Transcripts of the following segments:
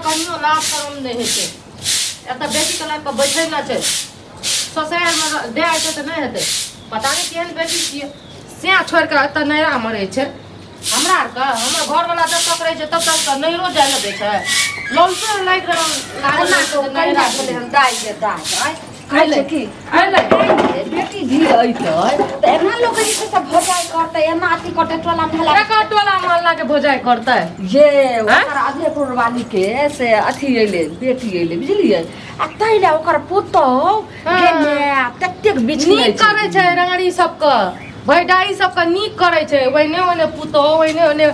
कनियो लाज शरम नहि होइ छै। एतऽ बेटीके लऽ कऽ बैठै नहि छै, ससुरारिमे दए छै तऽ नहि हेतै। पता नहि केहन बेटी छियै, सएह छोड़ि कऽ एतऽ नैहरा मरै छै। हमरा आरके हमर घरवला जब तक रहै छै तब तक तऽ नैहरो जाइ लए दै छै। लौलसो लागि रहल लागल एना रहै छै तो जे कहिया नैहरा भेलै हन दाइ गे दाइ आँय कहै अयलै छै कि अयलै बेटी धी अयतै तऽ एना लोक जे छै से भजाइ करतै, एना अथी करतै टोला मोहल्ला। एकर टोला मोहल्ला के भोजाइ करतै? ये ओकर अधेपुर वाली के से अथी अयलै, बेटी अयलै, बुझलियै? आ ताहि लए ओकर पुतहु गेलै ततेक बिछलै। नीक करै छै रंगड़ी सबके, भैडाई सबके नीक करै छै। ओहिने ओहिने पुतहु, ओहिने ओहिने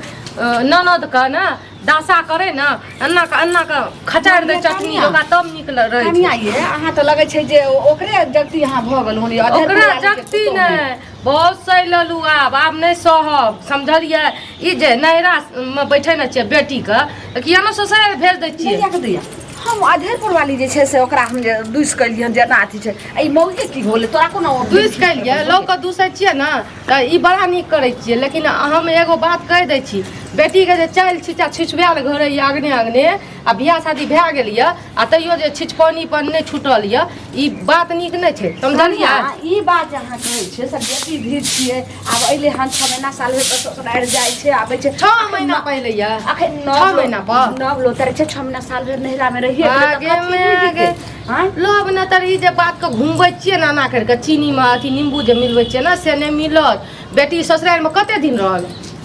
ननद के ने दासा करे ने, एना के एना के खचारि दै चटनी ओकरा, तब नीक रहै छै। कनिया ये, अहाँ तऽ लगै छै जे ओकरे जगती अहाँ भऽ गेलहुँ हन। अधेपुर ओकरा वाली के जगती पुतहु। नहि, बहुत सहि लेलहुँ, आब आब नहि सहब, समझलियै? ई जे नैहरा मे बैठे ने छियै बेटीके, तऽ किया ने ससुरारि भेज दै छियै? दैया के दैया, हम अधेपुर वाली जे छै से ओकरा हम जे दुसि कलियै हन जे एना अथी छै। आ ई मौगी की होलै तोरा कोनो? दुसि कलियै, लोकके दुसै छियै ने तऽ ई बड़ा नीक करै छियै। लेकिन हम एगो बात कहि दै छी, बेटीके जे चालि छिचा छिछुआयल घरैए अगने अगने, आ बियाह शादी भए गेल यऽ आ तैयो जे छिछपनीपन नहि छूटल यऽ, ई बात नीक नहि छै, समझलियै? कनिया, ई बात जे अहाँ कहै छियै से बेटी भी छियै, आब अइले हन 6 महीना साल भरि पर ससुरारि जाइ छै, आबै छै। 6 महीना पहिले यऽ। अखन 6 महीना पर? नव लोतर छै, 6 महीना साल भरि नैहरा मे रहिए गेलै तऽ आगे कथी मे बुझि आगे। जेतै? आँय? लोभ ने तर ई जे बात के घुमबै छियै ने, एना करि कऽ चीनीमे अथी नींबू जे मिलबै छियै ने, से नहि मिलत। बेटी ससुरारिमे कते दिन रहल,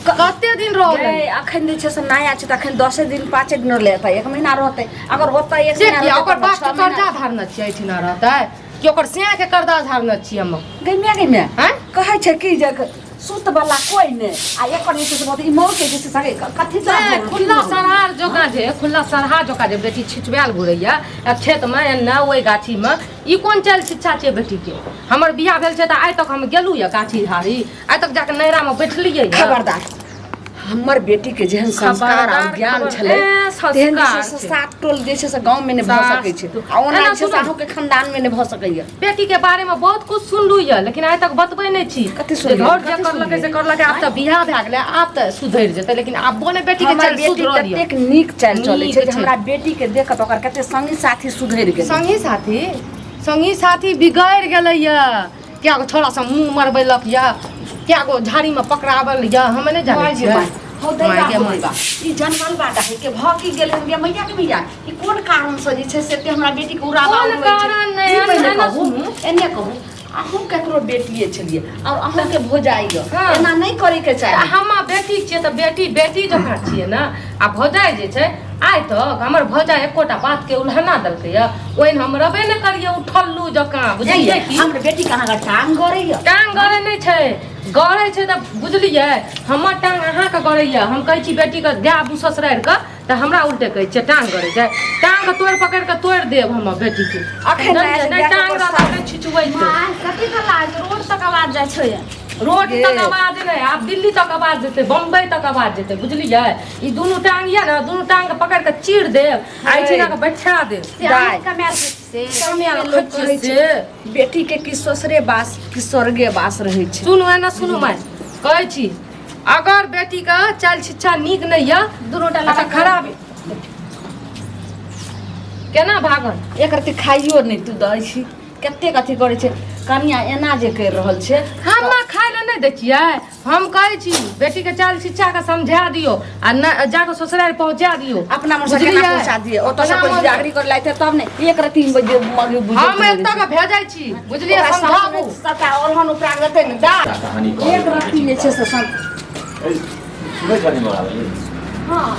कते दिन रहल? गै, अखन जे छै से नया छै तऽ अखन 10 दिन 5 दिन रहलै, एतऽ एक महीना रहतै। अगर ओतऽ एक से महीना किया रहतै ओकर तऽ बाप 6 के महीना। कर्जा धारने छियै एहिठिना रहतै कि ओकर सिया के कर्जा धारने छियै हम? गै माय, गै माय। आँय? कहै छै कि जे सुत वाला कोइ नहि, आ एकर जे छै से बहुत ई मौके जे छै से कथी तोरा नहि, भऽ गेल? खुला सरहार जकाँ जे, खुला सरहा जकाँ जे बेटी छिचबायल घुरैया आ खेतमे एन्ने ओहि गाछीमे, ई कोन चालि शिक्षा छै बेटीके? हमर बियाह भेल छै तऽ आइ तक हम गेलहुँ यऽ गाछी झाड़ी? आइ तक जाके नैहरामे बैठलियै यऽ? खबरदार, हमर बेटी के जेहन संस्कार आ खबरदार, ज्ञान खबर- छलै ए, तेहन जे छै संस्कार से छै। सात टोल जे छै से गाँव में नहि भऽ सकै छै। आ ओना एना जे छै से सुनू। अहूँके खानदान में नहि भऽ सकैया। बेटी के बारे में बहुत कुछ सुनलू यऽ, लेकिन आइ तक बतबै नहि छी। कथी जे सुनलियै? घर जे कथी करलकै से सुनलियै? करलकै, आब तऽ बियाह भए गेलै, आब तऽ सुधरि जेतै, लेकिन आबो ने बेटी के हमर चालि बेटी सुधरल यऽ। ततेक नीक चालि चलै नीक छै जे छै। हमरा बेटी के देख कऽ तऽ ओकर कते संगी साथी सुधरि गेलै। संगी साथी, संगी साथी बिगड़ि गेलै यऽ। कए गो छोड़ा सब मुँह मरबैलक यऽ, कए गो झाड़ीमे पकड़ाबल यऽ, हम नहि जानै माय गे छियै। माय, हौ दैबा, माय गे हौ माय। दैबा, ई जनमल बाटा है के भऽ की गेल हन गे मैया के मैया? ई कोन कारण से जे छै से एते हमरा बेटी के उड़ाबा कोन उड़बै छै? कारण नहि, ई पहिले एना कहू, सुनू। एने कहू, अहूँ केकरो बेटिए छलियै और अहूँके भौजाइ यऽ, एना नहि करैके चाही। हम बेटी छियै तऽ बेटी बेटी जकाँ छियै ने। आ भौजाइ जे छै, आइ तक हमर भौजाइ एकोटा बातके उल्हना देलकै यऽ, ओहन हम रहबे नहि करियै उठल्लू जकाँ, बुझलियै की? हमर बेटी के अहाँके टांग गड़ैया? टांग गड़ै नहि छै, गड़ै छै तऽ बुझलियै, हमर टांग अहाँके गड़ैया। हम कहै छी बेटीके गाय ससुरारि कऽ, तऽ हमरा उल्टे कहै छियै टांग गड़ै छै। टांग तोड़ि पकड़ि कऽ तोड़ि देब हमर बेटीके। अखन नहि नहि टांग रहत नहि छिचुबै छै। माय, कथी के लाज? रोड तक आवाज जाइ छै। रोड गे। तक आवाज नहि, आब दिल्ली तक आवाज जेतै, बम्बई तक आवाज जेतै, बुझलियै? ई दुनू टांग यऽ ने, दुनू टांग के पकड़ि कऽ चीर देब आ एहिठिना कऽ बैठा देब। से अहाँ कमायल से? कमायल लोक खै कहै छियै छै से। बेटी के की ससुरे बास की स्वर्गे बास रहै छै। सुनू, एना सुनू माय, कहै छी अगर बेटीके चालि शिक्षा नीक नहि यऽ दुनू टा तऽ खराब केना भागल? एक रत्ती खाइयो नहि तू दै छी, कतेक अथी करै छै कनिया, एना जे करि रहल छै। हम खाय लए नहि दै छियै? हम कहै छी बेटीके चालि शिक्षाके समझा दियौ आ नहि जाकऽ ससुरारि पहुँचा दियौ। अपना मन से केना बुझलियै? पहुँचा दिए? ओतऽ से अपना कोइ मन- जागरी कर लाइते तब ने। एक रत्ती जे मगे बुझे हम एतऽ के भेजै छी, बुझलियै? समझाबू। सबटा ओढ़न उपरा के देतै ने दा कहानी कहबै। एक रत्ती जे छै से सम- सुनै छथिन बराबर। हँ,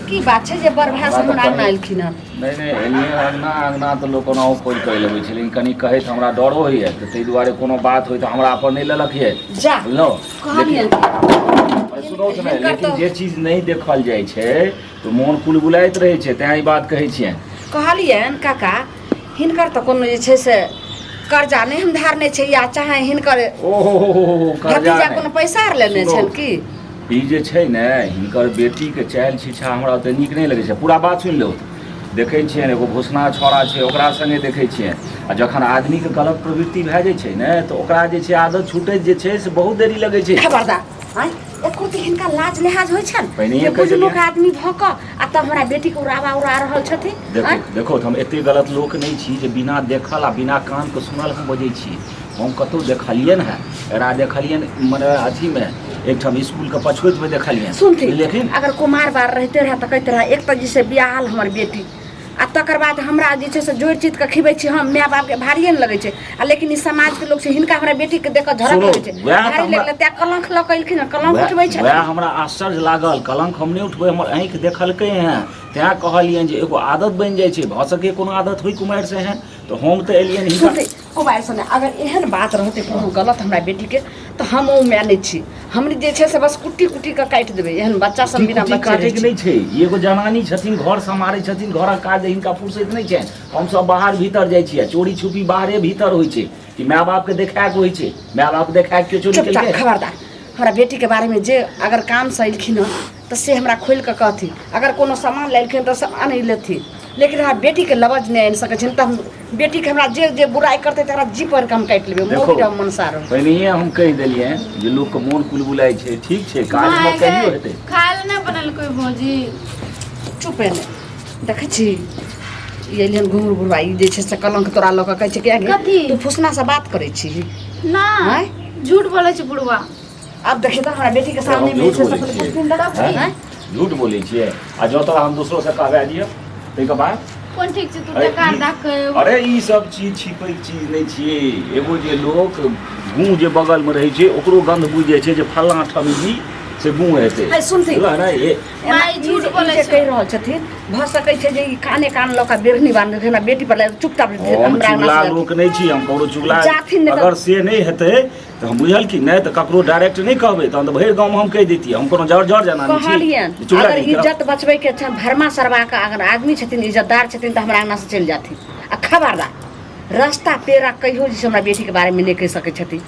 की बात छै जे बड़ भाय से हमरा अंगना एलखिन हन? नहि नहि, एलियै अङ्गना। अङ्गना तऽ लोक ओनाहो खोलि कऽ अबै छै, लेकिन कनि कहैत हमरा डरो होइए, तऽ ताहि दुआरे कोनो बात होइ तऽ हमरा अपन नहि लेलक ये। जा। बुझलहुँ? कहलियनि। लेकिन सुनौ तऽ नहि, हिनकर लेकिन तऽ- जे चीज नहि देखल जाइ छै तऽ मोन कुलबुलाइत रहै छै, तैँ ई बात कहै छियनि। कहलियनि काका, हिनकर तऽ कोनो जे छै से कर्जा नहि हम धारने छै, या चाहे हिनकर ओहो हो हो हो, कर्जा भतीजा नहि। कोनो पैसा आर लेने सुनू। छनि की? ई जे छै ने, हिनकर बेटीके चालि शिक्षा हमरा ओतेक नीक नहि लगै छै। पूरा बात सुनि लौ। देखै छियनि एगो भुसना छौड़ा छै, ओकरा सङ्गे देखै छियनि। आ जखन आदमीके गलत प्रवृत्ति भए जाइ छै ने, तऽ ओकरा जे छै आदत छूटैत जे छै से बहुत देरी लगै छै। खबरदार, आँय। एको रत्ती हिनका लाज लिहाज होइ छनि पहिनहिए जे कहि बुझनुक देलियनि। आदमी भऽ कऽ आ तब हमरा बेटीके उड़ावा उड़ा रहल छथिन। देखो आँय? देखो, तऽ हम एते गलत लोक नहि छी जे बिना देखल आ बिना कानके सुनल हम बजै छी। हम कतहु देखलियनि हेँ, एकरा देखलियनि मने अथीमे एकठाम इसकुलके पछुतिमे देखलियनि। सुनथिन लेकिन अगर कुमार बार रहिते रहए तऽ कहैत रहए, एक तऽ जे से बियाहल हमर बेटी आ तकर बाद हमरा जे छै से जोड़ि चित कऽ खिबै छी हम, माय बापके भारिए ने लगै छै। आ लेकिन ई समाजके लोक छै, हिनका हमरा बेटीके देख कऽ झड़क सुनू, लगै छै, वएह तऽ भारी हमरा- लगलै, तेँ कलंक लऽ कऽ एलखिन हँ, कलंक उठबै छथिन। वएह हमरा आश्चर्य लागल। कलंक हम नहि उठबै, हमर आँखि देखलकै हेँ तैँ कहलियनि जे एगो आदत बनि जाइ छै, भऽ सकैए कोनो आदत होइ कुमारि से एहन, तऽ हम तऽ एलियनि हिनका। सुनतै कुमारि सने अगर एहन बात रहतै कोनो गलत हमरा बेटीके तऽ हम ओ माय नहि छी, हम जे छै से बस कुट्टी कुट्टी कऽ काटि देबै एहन बच्चा सब बिना कुट्टी बच्चे रहै काटैके छै। नहि छै। ई एगो जनानी छथिन, घर सम्हारै छथिन, घरक काज हिनका फुर्सति नहि छनि। हमसब बाहर भीतर जाइ छियै, चोरी छुपी बाहरे भीतर होइ छै कि माय बापके देखाके होइ छै? माय बाप देखाके केओ चोरी चुपचाप केलकै? खबरदार, हमरा बेटीके बारेमे जे अगर कामसँ एलखिन हँ तऽ से हमरा खोलि कऽ कहथिन, अगर कोनो सामान लेलखिन तऽ सामान ही लेथिन, लेकिन हमरा बेटीके लवज नहि आनि सकै छथिन तऽ हम बेटीके हमरा जे जे बुराइ करतै तकरा जी पढ़ि कऽ हम काटि लेबै। देखो, मौगी रहब मनसा रहब। पहिनहिए हम कहि देलियनि जे लोकके मोन कुलबुलाइ छै। ठीक छै, काजमे माय कहियो गे, हेतै। खाय लए नहि बनेलकै भौजी। चुप एने देखै छी ई एलियन घुंघरू बुढ़वा, ई जे छै से कलंक तोरा लऽ कऽ कहै छै कि कथी? तू फुसनासँ बात करै छी? ना। आँय? झूठ बोलै छै बुढ़वा। आब देखियौ तऽ हमरा बेटीके सामने हम मे झूठ जे छै से बोलै छियै? फुसफुस लगबै। हैं? आँय? झूठ बोलै छियै? आ जँ तोरा हम दोसरोसँ कहबा दिअ ताहिके बाद कोन ठीक छै, तू अरे टकार ई- दाग के। अरे ई सब चीज छिपैके चीज नहि छियै। एगो जे लोक गूँ जे बगलमे रहै छै ओकरो गन्ध बुझि जाइ छै जे फल्लाँ ठाम ई से गूँ हेतै। है, सुनथिन। बुझलह ने? ए एना माय ई झूठ जे- ई बोलै जे छै। कहि रहल छथिन, भऽ सकै छै जे ई काने कान लऽ कऽ बेरनी बान्ह हमरा बेटी पर लागि चुपचाप हम हमरा चुगला अंगना से लोक नहि छी, हम ककरो चुगला जाथिन नहि तऽ- अगर से नहि हेतै तऽ हम बुझल कि नहि तऽ ककरो डायरेक्ट नहि कहबै, तहन तऽ भरि गाँवमे हम कहि दैतियै। हम कोनो जर जर जाना नहि छी कहलियनि चुगला अगर नहि करब। इज्जत बचबै के छनि, भरमा सरवा के अगर आदमी छथिन, इज्जतदार छथिन, तऽ हमरा अंगना से चलि जाथिन आ खबरदार रास्ता पेरा कहियो जे छै हमरा बेटी के बारे मे नहि कहि सकै छथिन।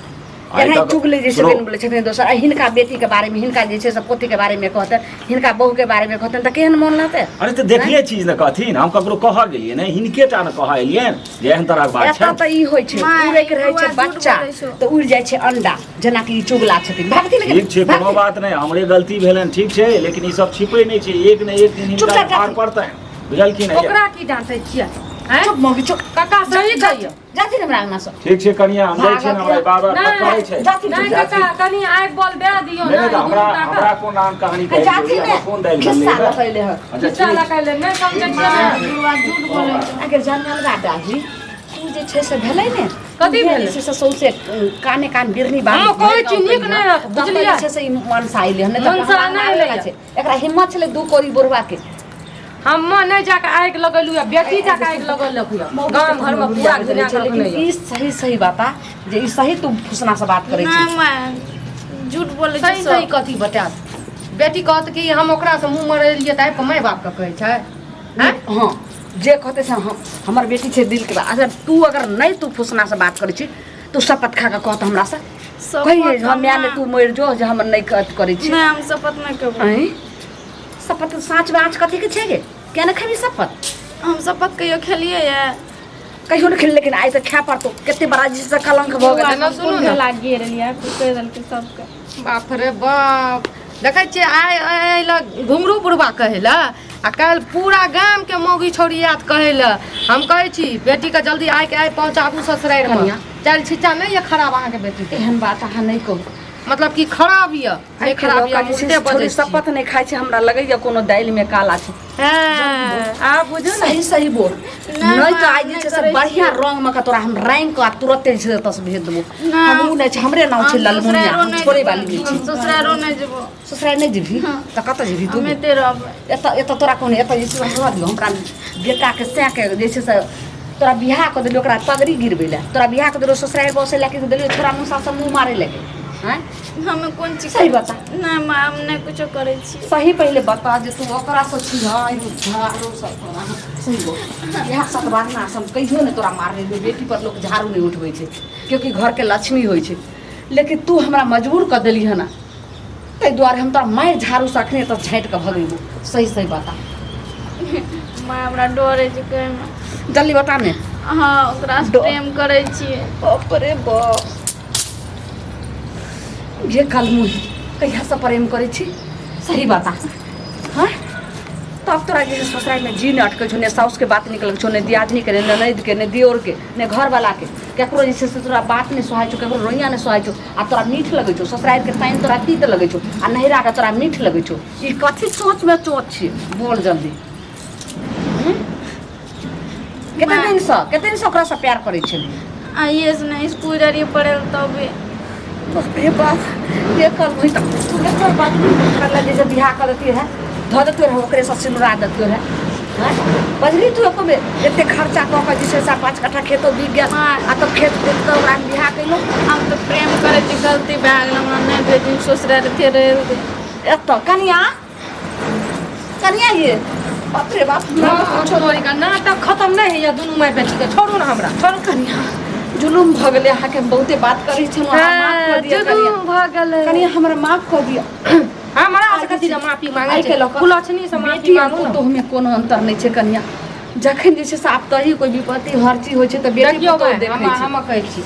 आइ एनाहि तक चुगली जे छै सुनू। से बोलै छथिन दोसर आ हिनका बेटी के बारे मे, हिनका जे छै से पोती के बारे मे कहतनि, हिनका बहू के बारे मे कहतनि तऽ केहन मोन रहतै? अरे तऽ देखले चीज ने कहथिन, हम ककरो कहऽ गेलियै नहि, हिनके टा ने कहऽ एलियनि जे एहन तरहक बात एतऽ छै। तऽ ई होइ छै, माय, उड़ैके रहै छै बौआ झूठ बच्चा बोलै छौ। तऽ उड़ि जाइ छै अंडा, जेनाकि ई चुगला छथिन। भागथिन ठीक छै, कोनो बात नहि, हमरे गलती भेलनि, ठीक छै, लेकिन ई सब छिपै नहि छै, एक ने एक दिन हिनका चुपचाप पार जाथिन। पड़तनि, बुझलखिन? ओकरा की डांटै छियै? आँय? चुप मौगी चुप। काका सही कहियौ। जाथिन हमरा अंगना सँ। ठीक छै कनिया, हम जाइ छियनि, हमरा बार बार नहि, करै छै। जाथिन। नहि काका, कनि आगि बल दए दियौ। नहि ने तऽ हमरा हमरा कोन आन कहानी कहै जाथिन ने कोन दालि खिस्सा बनलै? लऽ हँ। अच्छा खिस्सा ठीक। लऽ नहि समझै छियै माय, बुढ़वा झूठ बोलै छै। अगर जनमलगा डाही तू जे छै से भेलै ने। कथी उहे भेलै? जे छै से सौंसे काने कान बिरनी बात हम कहै छी नीक नहि रहत, बुझलियै? जे छै से ई मनसा अइलै हन, नहि तऽ मनसा हमरा नहि अङ्गना अइलै। छै। एकरा हिम्मत छलै दू कौड़ी बुढ़वा के। हम नहि जाके आगि लगेलहुँ यऽ, बेटी जाके आगि लगेलक यऽ, गाम घरमे पूरा घिना कऽ लेकिन रखने यऽ। ई सही सही बात जे ई सही तू फुसना से बात करै छी। नहि माय, झूठ बोलै छै सही सही सब। कथी बतायत? बेटी कहत कि हम ओकरासँ मुँह मरेलियै तऽ आबि कऽ माय बापके कहै छै? आँय? हँ, जे कहतै से हम, हमर बेटी छै दिल के बात। अच्छा तू अगर नहि तू फुसना से बात करै छी, तू शपथ खा कऽ कहत हमरा से, कहिए शपथ जे हम माय हम नहि तू मरि जो जे हम नहि करै छी। नहि, हम शपथ नहि कहबै। आँय, शपथ साँच बाँच कथी के छै गे? किया नहि खेबही शपथ? हम शपथ कहियो खेलियै ये? कहियो नहि खेली, लेकिन आइ तऽ खाय पड़तौ। कते बड़ा जे से कलंक भऽ गेलै। एना सुनू ने। लागिए रहलियै, कहि देलकै सबके। बाप रे बाप, देखै छियै आइ आइ लए घुंघरू बुढ़बा कहै लए आ काल्हि पूरा गामके मौगी छौड़ी आयत कहै लए। हम कहै छी बेटीके जल्दी आइके आइ पहुँचाबू ससुरारिमे। कनिया। चालि छिच्चा नहि यऽ खराब अहाँके बेटीके। एहन बात अहाँ नहि कहू। मतलब कि खराब यऽ नहि खराब यऽ, हम जे छै उल्टे से बजै छोरी छी। शपथ नहि खाइ छै, हमरा लगैया कोनो दालिमे काला छै। हँ, आब बुझू ने। सही सही बोल, नहि, नहि तऽ आइ नहि जे छै से करै बढ़िया रंग मे के तोरा हम रंग के आ तुरते जे छै एतऽ से भेज देबो। नहि। हम उ नहि छै, हमरे नाम छै हम ललमुनिया, ससुरारो हम नहि छोड़े जेबो। वाली नहि हम छी। ससुरारो नहि जेबो। ससुराल नहि जेबही तऽ कतऽ जेबही तू? हम एते रहबै। एतऽ एतऽ तोरा कोन एतऽ जे छै से रहऽ दियौ। हमरा बेटाके सएके जे छै से तोरा बियाह कऽ देलियौ ओकरा पगड़ी गिरबै लए, तोरा बियाह कऽ देलियौ ससुरारि बसै लए कि देलियौ छोरा मुसा सब मुँह मारै लए? आँय? हमे कोन चीज सही बता। नहि माँ, हम नहि कुछो करै छी। सही पहिले बता जे तू ओकरासँ छी झाड़ू सब तोरा। सही बोल, इएह सतवारना हम कहियो नहि तोरा मारने रहियौ। बेटी पर लोक झाड़ू नहि उठबै छै क्योंकि घरके लक्ष्मी होइ छै, लेकिन तू हमरा मजबूर कऽ देली हन, ताहि दुआरे हम तोरा मारि झाड़ूसँ अखने तऽ झाँटि कऽ भगेबो। सही सही बता। माँ, हमरा डर होइ छै कहैमे। जल्दी बता ने। हँ, ओकरासँ प्रेम करै छियै। बाप रे बाप, ये कलमुही। कहियासँ प्रेम करै छी सही बता हँ तब तोरा जे ससुरालमे जी नहि अटकै छौ ने साउसके बात नीक लगै छौ ने दियादनीके ने ननदिके ने दियोरके ने घरवलाके केकरो जे छै से तोरा बात नहि सोहाइ छौ केकरो रोइयाँ नहि सोहाइ छौ आ तोरा मीठ लगै छौ ससुरारिके पानि तोरा तीत लगै छौ आ नैहराके तोरा मीठ लगै छौ ई कथी सोचमे चोच छियै बोल जल्दी कते दिनसँ कते दिनसँ ओकरासँ प्यार करै छलियै आइए से नहि स्कूल जाइ रहियै पढ़ै लए तबे बाप रे बाप ये करबै तऽ तू एकर बजली करला जे बियाह कऽ देती रहए धऽ देती रहए ओकरेसँ सिनुरा देती रहए आँय? बजली तू एको बेर एते खर्चा कऽ कऽ जे छै से 5 कट्ठा खेतो बिक गेल आ तब खेत बेच कऽ ओकरा बियाह केलहुँ। हम तऽ प्रेम करै छी गलती भए गेल हमरा नहि भेजी ससुराल फेर रहि एतऽ कनिया कनिया ये बाप रे बाप हमरा तऽ हाँ, छोड़ि कऽ नाटक खतम नहि होइए दुनू माय बेटीके छोड़ू ने हमरा छोड़ू कनिया जुलुम भऽ गेलै अहाँके हम बहुते बात करै छलहुँ अहाँ माफ कऽ दिअ कनिया जुलुम भऽ गेलै कनिया हमरा माफ कऽ दिअ हमरा से कथी लए माफी मांगै आइ के छै लऽ कऽ कुलक्षणी से माफी बेटी आ मांगू ने पुतोहुमे कोनो अन्तर नहि छै कनिया जखन जे छै से आब तही कोइ विपत्ति हर चीज होइ छै तऽ बेटी देखियौ पुतोहु भाय, देखै हम छै हम कहै छी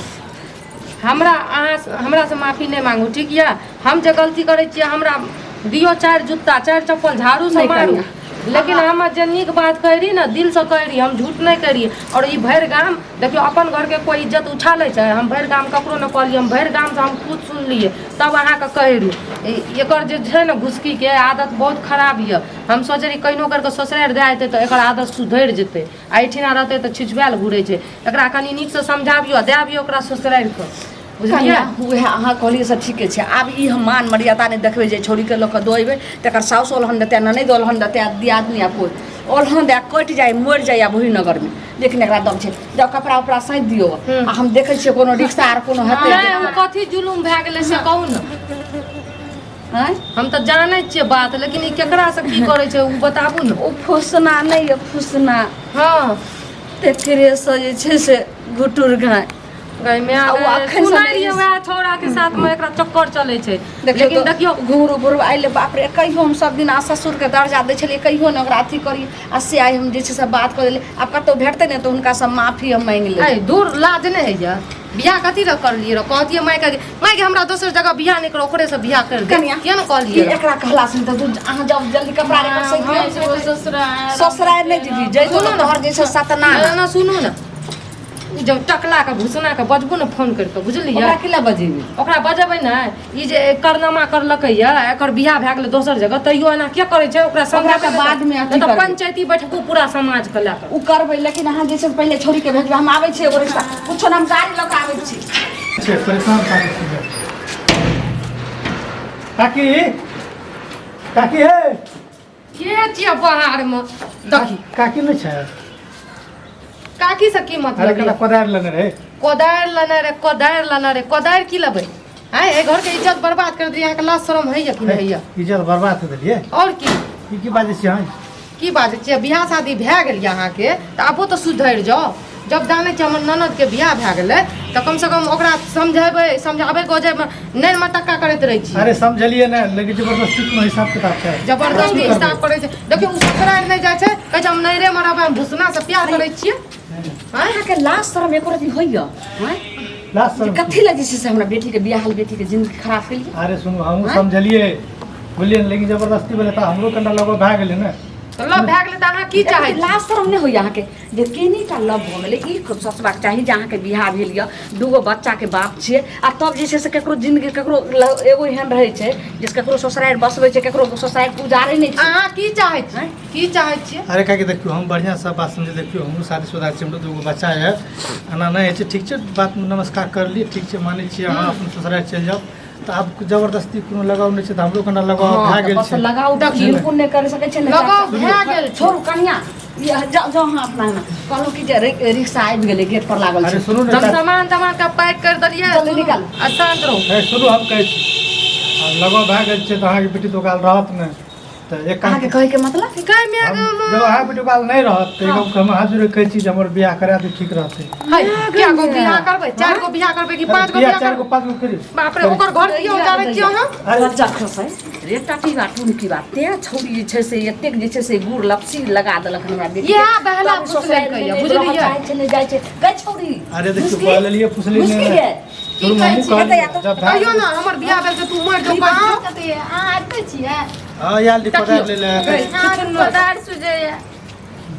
हमरा अहाँ हमरासँ माफी नहि मांगू ठीक यऽ हम जे गलती करै छियै हमरा दियौ 4 जुत्ता 4 चप्पल झाड़ूसँ नहि मारू कनिया। लेकिन हम जे नीक बात कह रही ने दिलसँ कह रही हम झूठ नहि कह रही और ई भरि गाम देखियौ अपन घरके कोइ इज्जत उछालै छै हम भरि गाम ककरो नहि कहलियै हम भरि गामसँ हम खुद सुनलियै तब अहाँके कहि रही एकर जे छै ने घुसकीके आदत बहुत खराब यऽ हम सोचै रही कहिनो करिके ससुरारि दए जेतै तऽ एकर आदत सुधरि जेतै आ एहिठिना रहतै तऽ छिछुआयल घुरै छै एकरा कनि नीकसँ समझाबियौ आ दए अबियौ ओकरा ससुरारिके बुझलियै कनिया उएह अहाँ कहलियै से ठीके छै आब ई हम मान मर्यादा नहि देखबै जे छौड़ीके लऽ कऽ दऽ अयबै तकर साउस ओलहन देतै ननैद ओलहन देतै आ दियादनी आ कोइ ओलहन दए कटि जाइ मरि जाइ आ भूरिनगरमे लेकिन एकरा दम छै जब कपड़ा उपड़ा सैंत दियौ आ हम देखै छियै कोनो रिक्शा आर कोनो हेतै नहि ओ कथी जुलुम भए गेलै से कहू ने आँय हम तऽ जानै छियै बात लेकिन ई केकरासँ की करै छै ओ बताबू ने ओ फुसना नहि यऽ फुसना हँ तेकरेसँ जे छै से घुटुर घाय गै माय आ ओ गै, अखन से सुनै नहि- रहियै वएह छौड़ा के साथ में एकरा चक्कर चलै छै देखियौ लेकिन देखियौ घुंघरू घुंघरू आइले बाप रे कहियो हम सब दिन आ ससुरके दर्जा दै छलियै कहियो ने ओकरा अथी करी आ से आइ हम जे छै से बात कऽ देलियै आब कतहु भेटतै ने तऽ हुनकासँ माफी हम मांगि लेबै ऐ दूर लाज नहि होइए बियाह कथी लए करलियै रह कहतियै मायके मायके हमरा दोसर जगह बियाह नहि करो ओकरे से बियाह कर दे कनिया किया ने की कहलियै एकरा कहला से तऽ अहाँ जाउ जल्दी कपड़ा रे कर हम ससुराल ससुराल नहि दीदी जइतो सुनू तऽ ने। तोहर जे छै सतना ना ना सुनू ने ई जब टकला के भूसना के बजबू ने फोन करि कऽ बुझलियै ओकरा की लए बजेबै ओकरा बजेबै ने ई जे करनामा करलकै यऽ एकर बियाह भए गेलै दोसर जगह तैयो एना किया करै छै ओकरा ओकरा तऽ बादमे अथी तऽ करबै। पंचायती बैठकू पूरा समाज के लए कऽ ओ करबै लेकिन अहाँ जे छै से पहिले छौड़ीके भेजबै हम आबै छी एगो रिक्शा कुछो ने हम गाड़ी लऽ कऽ आबै छी छै परेशान काकी छी काकी काकी हे के छियै बाहर मे देखी काकी नहि छै काकी से की अरे मतलब कना यऽ? कोदारि लेने रहै कोदारि लेने रे कोदारि लेने रे कोदारि की लेबै आँय एहि घरके इज्जत बर्बाद कर दियै अहाँके लाज शरम होइए कि नहि होइए इज्जत बर्बाद कर देलियै आओर की ई की बाजै छियै अहाँ की बाजै छियै बियाह शादी भए गेल यऽ अहाँके तऽ आबो तऽ सुधरि जाउ जब जानै छियै हमर ननदके बियाह भए गेलै तऽ कमसँ कम ओकरा समझेबै समझाबै गोजैमे नहि मटक्का करैत रहै छियै अरे समझलियै ने लेकिन जबरदस्ती कोनो हिसाब किताब छै जबरदस्ती की करबै? हिसाब करै छै देखियौ ओ ससुरारि नहि जाइ छै कहै छै हम नैहरेमे रहबै हम भुसनासँ प्यार करै छियै आँय अहाँके लाज शरम एको रति होइए आँय लाज शरम कथी लए जे छै से हमरा बेटीके बियाह बेटीके जिन्दगी खराब केलियै अरे सुनू हमहूँ समझलियै बुझलियै ने लेकिन जबरदस्ती भेलै तऽ हमरो कनिटा लगाव भए गेलै ने तऽ लव भए गेलै तऽ अहाँ की चाहै छी लाज शरम नहि होइए अहाँके जे केनेटा लव भऽ गेलै ई सोचबाक चाही जे अहाँके बियाह भेल यऽ दूगो बच्चाके बाप छियै आ तब जे छै से ककरो जिन्दगी ककरो एगो एहन रहै छै जे ककरो ससुरारि बसबै छै ककरो ससुरारि उजाड़ै नहि छै अहाँ की चाहै छियै की चाहै छियै अरे काकी देखियौ हम बढ़िआँसँ बात समझ देखियौ हमहूँ शादीशुदा छी हमरो दूगो बच्चा यऽ एना नहि होइ छै ठीक छै बातमे नमस्कार करलियै ठीक छै मानै छियै अहाँ अपन ससुरारि चलि जाउ तऽ आब जबरदस्ती कोनो लगाव नहि छै तऽ हमरो कनिटा लगाव हँ, भए तऽ गेल बस छै लगाव देखियौ। बिल्कुल नहि कर सकै छै ने लगाव चाचा। भए गेल छै। छोड़ू कनिया ई जाउ जाउ अहाँ अपना अंगना कहलहुँ कि जे रिक्शा आबि गेलै गेट पर लागल अरे छै सुनू ने हम चाचा सामान तमान के पैक कर देलियै जल्दी सुनू, निकालू। आ शान्त रहू हे सुनू हम कहै छी आब लगाव भए गेल छै तऽ अहाँके बेटी तऽ ओकाल रहत नहि तऽ एक काम अहाँके कहैके मतलब गाय माय हम जब अहाँके बेटी ओकाल नहि रहत तऽ एक हम हाथ जोड़ि कहै छी जे हमर बियाह करा दू ठीक रहतै है क्या गो बियाह करबै चारि गो बियाह करबै कि पाँच गो बियाह बियाह चारि गो करबै पाँच गो करी बाप रे ओकर घर कियो उजाड़ै छियै अहाँ अरे लज्जा खसै रे टाटी बा टुनकी बा तें छौड़ी जे छै से एतेक जे छै से गुड़ लपसी लगा देलक हन हमरा बेटी इएह बहला फुसलेलकै यऽ, बुझलियै? जाइ छै नहि जाइ छै गै छौड़ी अरे देखियौ, मुस्की? बोललियै, फुसली नहि मुस्की ने। गे की शुरू कहै हमहूँ छी? कहलियै, एतऽ जब भए कहियो गेल- ने हमर बियाह भेल तऽ तू मरि जो कहि अहाँ कथी अहाँ एते छियै हँ आयल रही कोदारि लै लए। अहाँके कोदारि सुझैया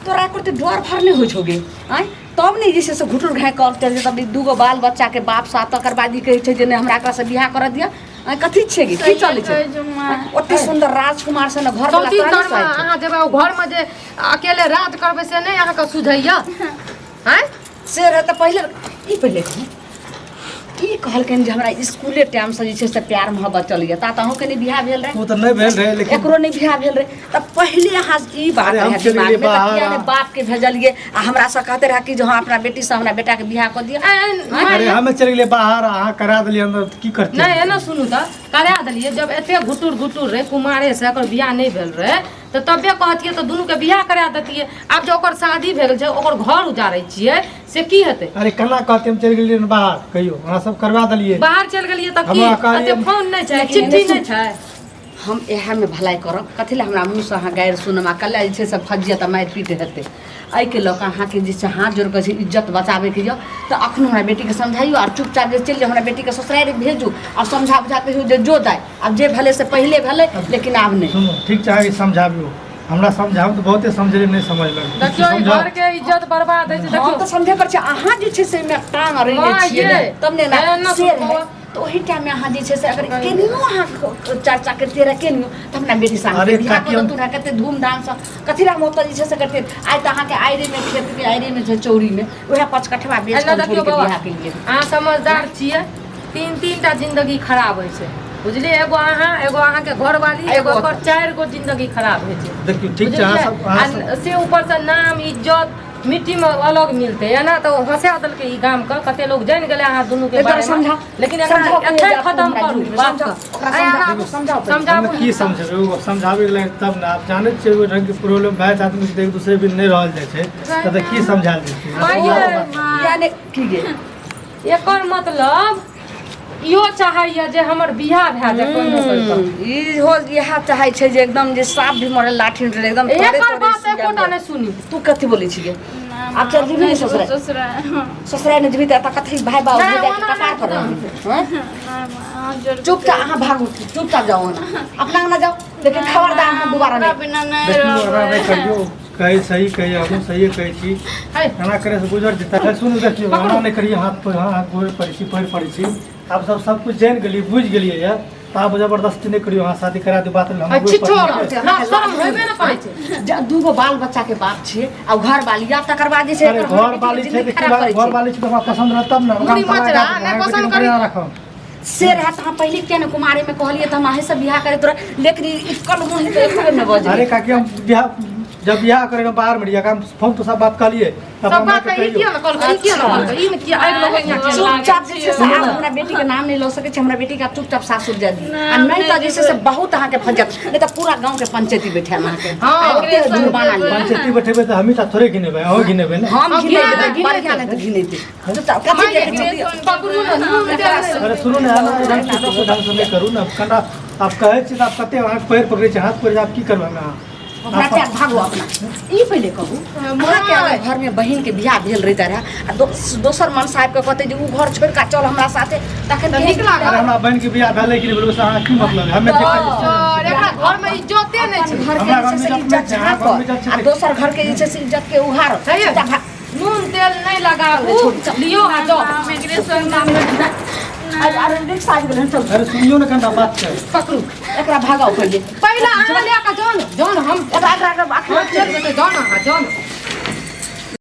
तोरा एको रत्ती डर भर नहि होइ छौ गे आँय तब ने जे छै से घुटुर घाय कर चल तब ई दूगो बाल बच्चाके बाप साथ तकर बाद ई कहै छै जे नहि हमरा एकरासँ बियाह करऽ दिअ आँय कथी छियै गे की चलै छै सहिए कहै छौ माँ। ओते सुन्दर राजकुमार से ने घर वाला चौथी तोरा नहि घरमे सोहाइ छौ। अहाँ जेबै ओ घरमे जे अकेले राज करबै से नहि अहाँके सुझैया आँय से रहै तऽ पहिले ई पहिले कहू ई कहलकनि जे हमरा इसकुले टाइमसँ जे छै से प्यार मोहब्बत चलैए ता तऽ अहूँके नहि बियाह भेल रहै ओ तऽ नहि भेल रहै लेकिन एकरो नहि बियाह भेल रहै तऽ पहिले अहाँ ई बात अरे हम रहै चलि गेलियै दिमागमे तऽ बाहर किया नहि आ- बापके भेजलियै आ हमरासँ कहते रहै कि जे हँ अपना बेटीसँ हमरा बेटाके बियाह कऽ दिअ अरे हमे चलि गेलियै बाहर अहाँ करा देलियै अंदर तऽ की करतियै नहि एना सुनू तऽ करा देलियै जब एते घुटुर घुटुर रहै कुमारे से एकर बियाह नहि भेल रहै तऽ तबे कहतियै तऽ दुनूके बियाह करा देतियै आब जे ओकर शादी भेल छै ओकर घर उजाड़ै छियै से की हेतै अरे केना कहते हम चलि गेलियै ने बाहर कहियो हमरा सब करवा देलियै बाहर चलि गेलियै तऽ की हमरा कहलियै- एते फोन नहि छै लेकिन चिट्ठी एने नहि छै हम इएहमे भलाइ करब कथी लए हमरा मुँहसँ अहाँ गारि सुनब आ कल्हे जे छै से फजियत आ मारि पीट हेतै एहिके लऽ कऽ अहाँके जे छै हाथ जोड़ि कऽ जे इज्जत बचाबैके यऽ तऽ अखनो हमरा बेटीके समझाइयो आर चुपचाप जे चलि जाउ हमरा बेटीके ससुरारि भेजू आ समझा बुझा कहियौ जे जो दाइ आब जे भेलै से पहिले भेलै लेकिन आब नहि सुनू ठीक छै अहाँके समझाबियौ हमरा समझाउ तऽ बहुते समझलियै नहि समझलक देखियौ ई समझाउ घर के इज्जत बर्बाद होइ छै हम देखियौ तऽ समझे पर छी अहाँ जे छै से एहिमे टांग अड़ेने माँ छियै ये, ने तब ने एना ने से सुनबो। रहै तऽ ओहि टाइममे अहाँ जे छै से अगर केनियो अहाँ चर्चा करितियै रहए केनियो तऽ अपना बेटी सामने अरे बियाह काकी कऽ हम- तू रहए कते धूमधामसँ कथी लए हम ओतऽ जे छै से करितियै आइ तऽ अहाँके आइरेमे खेतके आइरेमे छै चौरीमे उएह पचकठवा बेच एना कऽ देखियौ छोड़ि कऽ बाबा बियाह केलियै अहाँ समझदार छियै तीन तीन टा जिंदगी खराब होइ छै बुझलियै एगो अहाँ एगो अहाँके घरवाली एगो एगो ओकर चारि गो जिंदगी खराब होइ छै देखियौ ठीक छै अहाँ बुझलियै सब अहाँ सब आ से ऊपरसँ नाम इज्जत मिट्टी में अलग मिलते एना तो हंसा देलकै ई गाम के कते लोग जानि गेलै अहाँ दुनू के एकरा बारे में समझाउ लेकिन एकरा समझाउ कहियो एखन जे खत्म हमरा करू जिंदगी में, बात समझाउ, के। ओकरा आइ अहाँ समझाउ, समझाउ पहिले। समझाबू हमे की समझेबै ओ समझाबै के लागि तब ने आब जानै छियै एगो रंग के प्रॉब्लम भए जाइ छै आदमी के एक दूसरे भी नहि रहल जाइ छै तऽ की समझायल जेतै माय यानी की गे एकर मतलब इहो चाहैया जे हमर बियाह भए जाए कोनो करि कऽ। ई हो इएह चाहै छै जे एकदम जे साफ भी मरल लाठी उठल एकदम तोरे एकर तोरे बात सुइया एकोटा दे। नहि सुनी तू कथी बोलै छियै आब चल जेबही ने ससुराल ससुराल नहि जेबही तऽ एतऽ कथी भाय बाबू नहि, हो जाए ओना कपार पर नहि। रहबही हँ? चुपचाप अहाँ भागू चुपचाप जाओ ओना अपना अंगना जाओ लेकिन खबरदार अहाँ दोबारा नहि बिना नहि देखियौ एना नहि रहबै करियौ कहै सही कहै हमहूँ सहिए कहै छी है एना करे से गुजर जेतै अरे सुनू देखियौ एना नहि करियै हाथ पर हाथ गोड़ पड़ै छी पैर पड़ै छी आब सब सब कुछ जानि गेलियै बुझि गेलियै यऽ तऽ आब जबरदस्ती नहि करियौ अहाँ शादी करा दियौ बात हम आ गोड़ छिछोर पड़ै छी। ना शरम होबे ने करै छै जे दूगो बाल बच्चा के बाप छियै आ घर वाली या तकर बाद जे छै अरे एकर हमर घर वाली बेटीके छै जिंदगी तऽ की खराब बात करै घर छै। वाली छै तऽ हमरा पसन्द रहत तब ने मुड़ी ओकरा हम मचरा, तलाक नहि दए देब, पसन्द अहाँके बेटीके करी। बढ़िआँ राखब से रहत अहाँ पहिले किया ने कुमारे में कहलियै तऽ हम अहीं से बियाह करे तोरा लेकिन ई कल मुँह तऽ एको बेर ने बजलै अरे काकी हम बियाह जब बियाह करे बाहर में रहिए हम फोन तो सब बात कहलिए तब सब हमरा बात के ई किया कहियो ने कहलकै ई किया ने कहलकै ई ने किया आगि लगै यहाँ किया चुपचाप जे छै से आब हमरा बेटीके नाम नहि लऽ सकै छी हमरा बेटीके आब चुपचाप सासुर जाय दियौ आ नहि तऽ जे छै से बहुत अहाँके फजत नहि तऽ पूरा गाँवके पंचायती बैठायब अहाँके हँ। आ ओते जुर्माना लेब पंचायती बैठेबै तऽ हमही टा थोड़े गिनेबै अहूँ गिनेबै ने हम हम घिनेबै घिनेबै, बढ़िआँ नहि तऽ घिनेतै चुपचाप कथी देखै छियै पकड़ू ने नून तेल नहि। अरे सुनू ने एना ढंग से सब ढंग से नहि करू ने कनिटा आब कहै छी तऽ आब कते अहाँके पैर पकड़ै छी हाथ पकड़ै छी आब की करबै हम अहाँ ओकरा त्याग भागू अपना ई पहिले कहू अहाँके अगर घरमे बहिनके बियाह भेल रहिते रहए आ दोसर मन साहबके कहते जे उ घर छोड़ि कऽ चल हमरा साथे तखन तऽ नीक लागत। अरे हमरा बहिनके बियाह भेलै कि नहि भेलै ओहिसँ अहाँ की मतलब हमे जे कहै छी और एकरा घरमे इज्जते नहि छै घर के हमरा जे छै से घरमे इज्जत इज्जत नहि छै, अहाँ झाँकऽ घरमे इज्जत छै। आ दोसर घर के जे छै से इज्जत के उघार है ये? चुपचाप भाग। नून तेल नहि लगाबू लियो आ जाओ हम एकरे संग नाम अरे अरे रिक्शा आबि गेलै हन, चल अरे सुनियौ ने कनिटा बात छै पकड़ू एकरा भगाउ पहिले पहिला अहाँ लए कऽ जाउ ने जाउ ने हम एकरा एकरा एकरा हाँ, चलि जेतै जाउ ने अहाँ जाउ ने